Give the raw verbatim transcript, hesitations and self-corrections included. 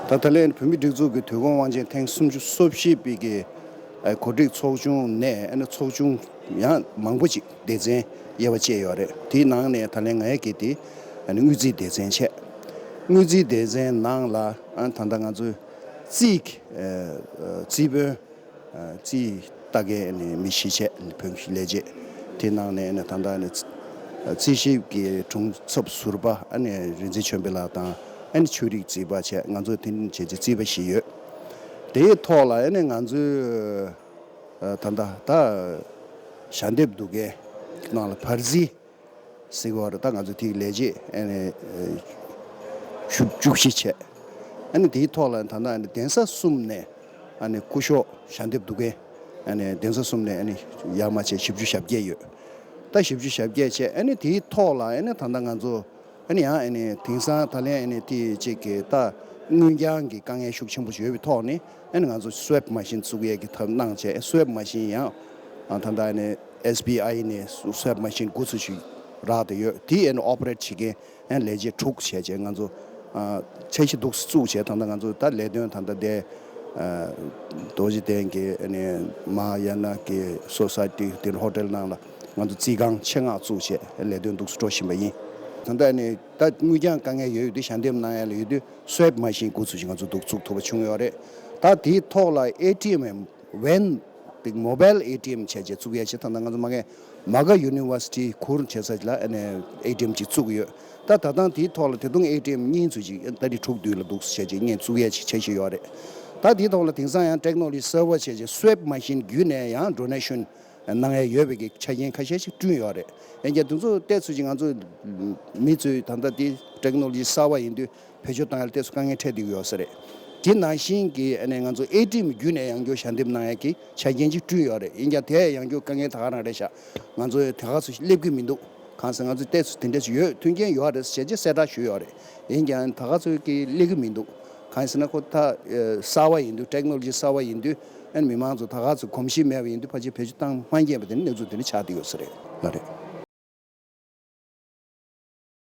ད་ད་ལན་བོད་མིའི་སྒྲིག་འཛུགས་ཀྱི་དོ་དགོང་དབང་ཆེན་ཐེངས་སུམ་ཅུ་སོ་བཞི་པའི་གི་ཨ་གོ་སྒྲིག་ཚོགས་ཆུང་ནས་ཨ་ནི་ཚོགས་ཆུང་ཡང་མང་པོ་ཅིག་སྡེ་ཚན་དབྱེ་བ་བཅད་ཡོད་རེད། དེའི་ནང་ནས་ད་ལན་ང་ཡི་གི་དེ་ཨ་ནི་དངུལ་རྩིས་སྡེ་ཚན་བྱས། དངུལ་རྩིས་སྡེ་ཚན་ནང་ལ་ཨ་ད་ལྟ་ང་ཚོའི་རྩིས་ཀྱི་ཨ་རྩིས་དཔོན། རྩིས་ལྟ་མཁན་ནི་མི་བཞི་བྱས་བོད་ཀྱི་ལས་བྱེད། དེ་ནང་ནས་ནི་ད་ལྟ་ནི་རྩིས་ཞིབ་ཀྱི་དྲུང་ཚབ་ཟུར་པ་ཨ་ནི་རིག་འཛིན་ཆོས་འཕེལ་ལགས་དང་ཨ་ནི་ཆོས་རིག་རྩིས་པ་བྱས། ང་ཚོ་དེ་འདྲ་བྱས་ཏེ་རྩིས་པ་བཞི་ཡོད། དེའི་ཐོག་ལ་ཨ་ནི་ང་ཚོའི་ད་ལྟ་ད་ཞལ་འདེབས་བསྡུ་མཁན་ནང་ལ་བར་རྩིས་ཟེར་གྱི་ཡོད་རེད། ད་ང་ཚོ་དེའི་ལས་བྱེད་ཨ་ནི་བཅུ་བཅུ་བཞི་བྱས། ཨ་ནི་དེའི་ཐོག་ལ་ད་ལྟ་ཨ་ནི་གདན་ས་གསུམ་ནས་ཨ་ནི་སྐུ་ཞབས་ཞལ་འདེབས་བསྡུ་མཁན་ཨ་ནི་གདན་ས་གསུམ་ནས་ཨ་ནི་ཡར་མར་བྱས་བཞི་བཅུ་ཞེ་བརྒྱད་ཡོད། ད་བཞི་བཅུ་ཞེ་བརྒྱད་བྱས། ཨ་ནི་དེའི་ཐོག་ལ་ཨ་ནི་ད་ལྟ་ང་ཚོ་ཨ་ནི་ཡང་ཨ་ནི་དེང་སང་ད་ལན་ཨ་ནི་དེ་གཅིག་གི་ད་དངུལ་རྐྱང་གི་དཀའ་ངལ་ཤུགས་ཆེན་པོ་ཞིག་ཡོད་པའི་ཐོག་ནས་ཨ་ནི་ང་ཚོ་སུའེབ་མ་ཤིན་བཙུགས་ཡས་ཀྱི་ཐབས་གནང་བྱས། སུའེབ་མ་ཤིན་ཡང་ཨ་ད་ལྟ་ཨ་ནི་ཨེས་བི་ཨའི་ནས་སུའེབ་མ་ཤིན་དགུ་ཚོ་ཞིག་རག་བསྡད་ཡོད། དེ་ཨ་ནི་ཨོ་པ་རེཊ་བྱེད་མཁན་ཨ་ནི་ལས་བྱེད་དྲུག་བྱས་བྱས་ང་ཚོ་ཨ་འཆར་གཞི་འདུག་སེ་བཙུགས་བྱས། ད་ལྟ་ང་ཚོ་ད་ལས་དོན་ད་ལྟ་དེ་ཨ་རྡོ་རྗེ་གདན་གྱི་ཨ་ནི་མ་ཡ་ན་གི་སོ་སའི་ཊི་དེ་ཧོ་ཊེལ་ནང་ལ་ང་ཚོ་རྩིས་ཁང་ཆེད་མངགས་བཙུགས་བྱས་ལས་དོན་འདུག་སེ་འགྲོ་བཞིན་པ་ཡིན། ད་ལྟ་ཨ་ནི་ད་དངུལ་རྐྱང་དཀའ་ངལ་ཡོད་དུས་ཞལ་འདེབས་གནང་ཡ་ལ་ཡོད་དུས་སུའེབ་མ་ཤིན་དགུ་ཚོ་ཞིག་ང་ཚོ་འདུག་བཙུགས་ཐུབ་པ་བྱུང་ཡོད་རེད། ད་དེའི་ཐོག་ལ་ཨེ་ཊི་ཨེམ་ཝེན་དེ་མོ་བེལ་ཨེ་ཊི་ཨེམ་བྱས་བྱས་བཙུགས་ཡ་བྱས། ད་ལྟ་ང་ཚོ་མ་གི་མ་ག་ཡུ་ནི་ཝར་སི་ཊི་གུར་བྱས་ས་ལ་ཨ་ནི་ཨེ་ཊི་ཨེམ་ཅིག་བཙུགས་ཡོད། ད་ད་ལྟ་དེའི་ཐོག་ལ་ད་དུང་ཨེ་ཊི་ཨེམ་གཉིས་ཚོ་ཅིག་ཏ་རིག་དྲུག་དུས་ལ་འདུག་བྱས་བྱས་ངས་བཙུགས་ཡ་ཅིག་འཆར་གཞི་ཡོད་རེད། ད་དེའི་ཐོག་ལ་དེང་སང་ཡང་ཊེག་ནོ་ལོ་ཇི་སར་བར་བྱས་བྱས་སུའེབ་མ་ཤིན་བརྒྱུད་ནས་ཡང་ཌོ་ནེ་ཤན་གནང་ཡ་ཡོད་པའི་གི་ཆ་རྐྱེན་ཁ་ཤས་ཤིག་བསྐྲུན་ཡོད་རེད། ཡིན་ཀྱང་དེ་ཚོ་ཏོག་ཙམ་ཅིག་ང་ཚོ་མི་ཚོས་ད་ལྟ་དེ་ཊེག་ནོ་ལོ་ཇི་གསར་བ་ཡིན་དུས་བེད་སྤྱོད་བཏང་ཡ་ལ་ཏོག་ཙམ་དཀའ་ངལ་འཕྲད་བསྡད་ཀྱི་ཡོད་ས་རེད། དེ་ནང་བཞིན་གྱི་ཨ་ནི་ང་ཚོ་ཨེ་ཊི་ཨེམ་བརྒྱུད་ནས་ཡང་བསྐྱར་ཞལ་འདེབས་གནང་ཡ་གི་ཆ་རྐྱེན་ཅིག་བསྐྲུན་ཡོད་རེད། ཡིན་ཀྱང་དེ་ཡང་བསྐྱར་དཀའ་ངལ་ད་ག་རང་རེད་ཤག་ང་ཚོ་ད་ག་ཚོད་སླེབས་ཀྱི་མི་འདུག་གང་ཟེར་ང་ཚོ་ཏོག་ཙམ་དེ་འདྲ་ཞིག་ཡོད། མཐུན་རྐྱེན་ཡོད་རེད་ཟེར་བྱས་གསལ་བསྒྲགས་ཞུས་ཡོད་རེད། ཡིན་ཀྱང་ད་ག་ཚོད་ཀྱི་སླེབས་ཀྱི་མི་འདུག་གང་ཟེར་ན་ཁོ་ད་ཨ་གསར་བ་ཡིན་དུས་ཊེག་ནོ་ལོ་ཇི་གསར་བ་ཡིན་དུས་ཨ་ནི་མི་མང་ཚོ་ད་ག་ཚོད་གོམས་གཤིས་མེད་པ་ཡིན་དུས་ཕལ་ཆེར་བེད་སྤྱོད་བཏང་མ་མཁན་པ་དེ་ནི་གནས་ཚུལ་དེ་འདྲ་ཆགས་བསྡད་ཡོད་ས་རེད། ལགས་རེད།